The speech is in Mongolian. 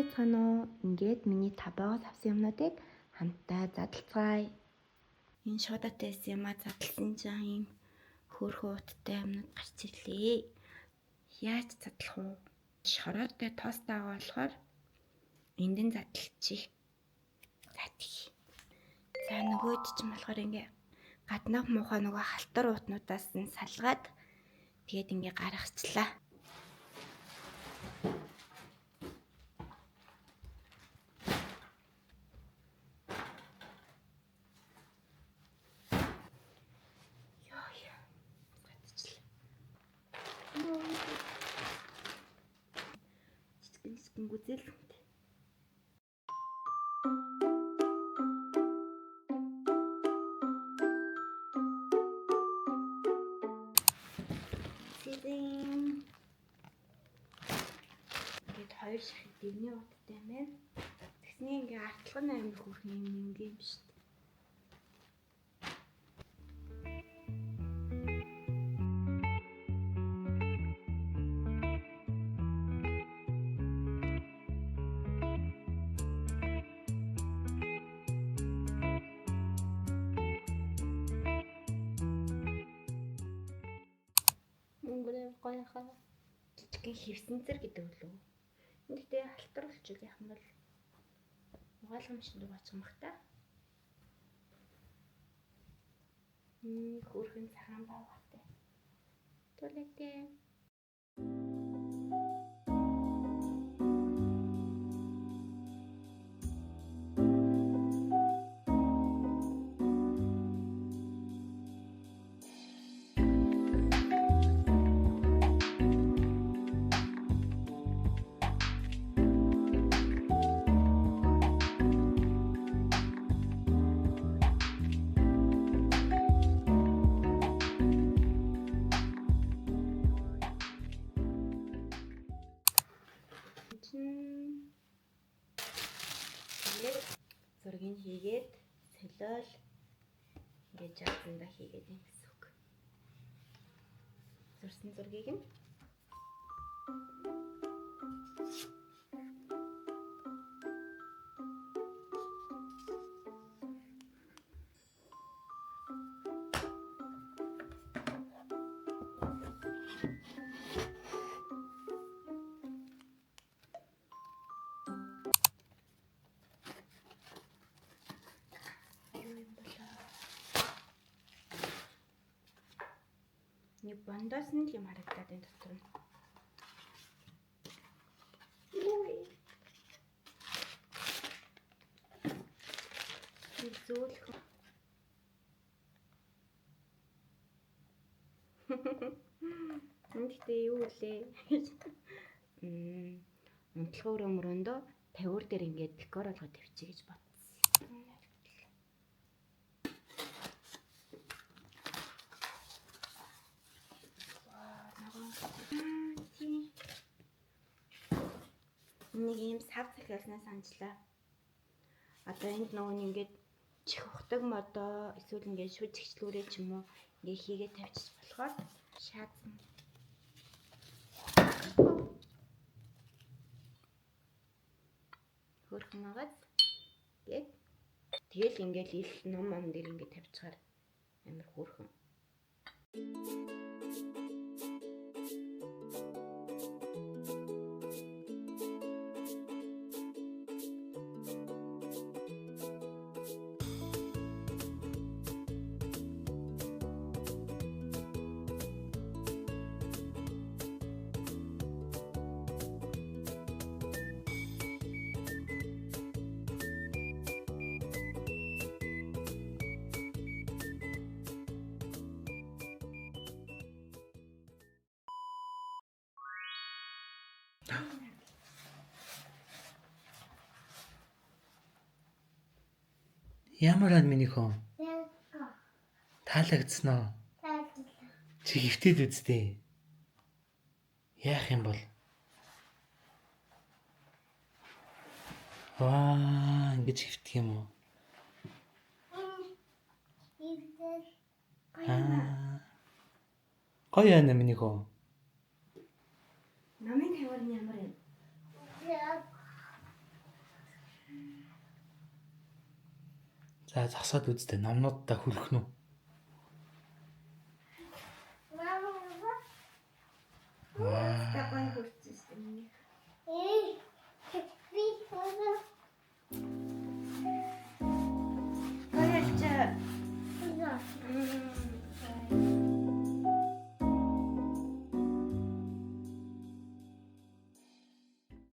Байцгаана уу? Ингээд миний табаагаас авсан юмнуудыг хамтдаа задлцгаая. Энэ шуудатай байсан юмаа задлсан чинь ийм хөөрхөн ууттай юмнууд гарч ирлээ. Яаж задлах вэ? Шороотой тоостойгоо болохоор энд нь задлчих. Задлах. За нөгөөд чинь болохоор ингээ гаднах муухай нөгөө халтар уутнуудаас нь салгаад тэгээд ингээ гаргачлаа. Йоо яа. Гадчлаа. Жижигэн жижигэн гүзээлгэнтэй. Сизэн. Ингээд хоёр ширхэг дэгний уттай байна. Тэгсний ингээ артлага нь амар хөөрхөн юм ингээ юм шүү дээ. Мөнгөрөө гоё хаа. Жижигхэн хевсэнцэр гэдэг үлээ. Энд гэтээ халтар болчих яах юм бол угаалгын машин руу очих юм бах та. Хөөрхөн цагаан баавгатай. Түлээтэй. Чин тэгээд зургийг хийгээд солиол ингээд жаазанда хийгээд юм гэсэн үг. Зурсан зургийг нь юу юм болоо. Нэг бондоос нь л юм харагдаад энэ дотор нь. Үгүй. Нэг зөөлхөн. Энэ гэхдээ юу лээ? Унтлах өрөө мөрөндөө тавиур дээр ингээд декор болгоод тавьчих гэж бодсон. Нэг ийм сав захиалснаа санджлаа. Одоо энд нөгөө нэг ингээд чих ухдаг модоо эсвэл ингээд шүж чигчлүүрээ ч юм уу ингээд хийгээ тавьчих болохоор шаазна. Хөөрхөн магаз гээд тэгэл ингээд ил ном ном дээр ингээд тавьчихаар амар хөөрхөн. Ямар ан миний хөө? Таалагдсан уу? Чи хөвтөд үсттэй. Яах юм бол? Ваа, ингэж хөвтөх юм уу? Аа. Гоё яана миний хөө. Намын тавиур нь ямар юм? За, засаад үзтээ, номнуудаа хүрэх нь үү? Та гоё хүрч